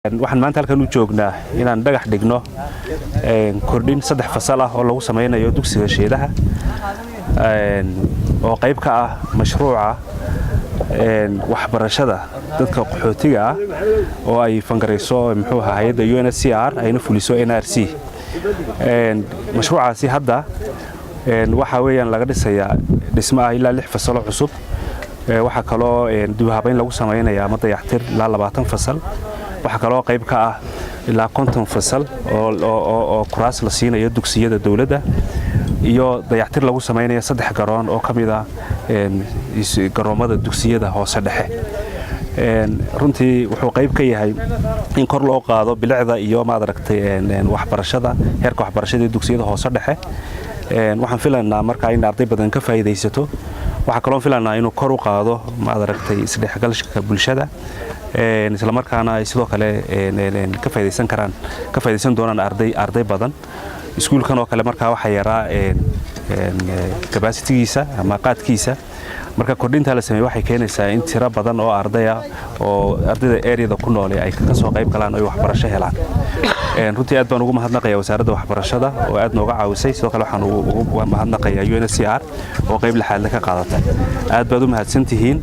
Waxaan maanta halkan u joognaa inaan dhagax dhigno kordhin saddex fasal ah oo lagu samaynayo dugsiga Sheedaha, oo qayb ka ah mashruuca waxbarashada dadka qaxootiga ah oo ay fangarayso, muxuu ahaa, hay'adda UNHCR, ayna fuliso NRC. Mashruucaasi hadda waxaa weeyaan laga dhisayaa dhismo ah ilaa lix fasalo cusub. Waxaa kaloo dib habayn lagu samaynaya ama dayactir ilaa 20 fasal. Waxaa kaloo qayb ka ah ilaa 50 fasal oo kuraas la siinayo dugsiyada dowladda, iyo dayactir lagu samaynayo saddex garoon oo ka mid ah garoommada dugsiyada hoose dhexe. Runtii wuxuu qayb ka yahay in kor loo qaado bilicda iyo, maad aragtay, waxbarashada, heerka waxbarashada ee dugsiyada hoose dhexe. Waxaan filaynaa markaa in arday badan ka faa'iidaysato. Waxaa kaloo filanaa inuu kor u qaado, maad aragtay, isdhexgalka bulshada, islamarkaana ay sidoo kale ka faa'idaysan karaan, ka faa'idaysan doonaan arday badan. Iskuulkan oo kale markaa waxaa yaraa capacity-giisa ama qaadkiisa. Marka kordhintaa la sameeyey waxay keenaysaa in tiro badan oo ardaya oo ardayda area-da ku noole ay ka soo qayb galaan oo ay waxbarasho helaan. Runtii aad baan ugu mahadnaqaya Wasaaradda Waxbarashada oo aad nooga caawisay. Sidoo kale waxaan ugu mahadnaqayaa UNHCR oo qayb lixaadle ka qaadatay. Aad baad u mahadsantihiin.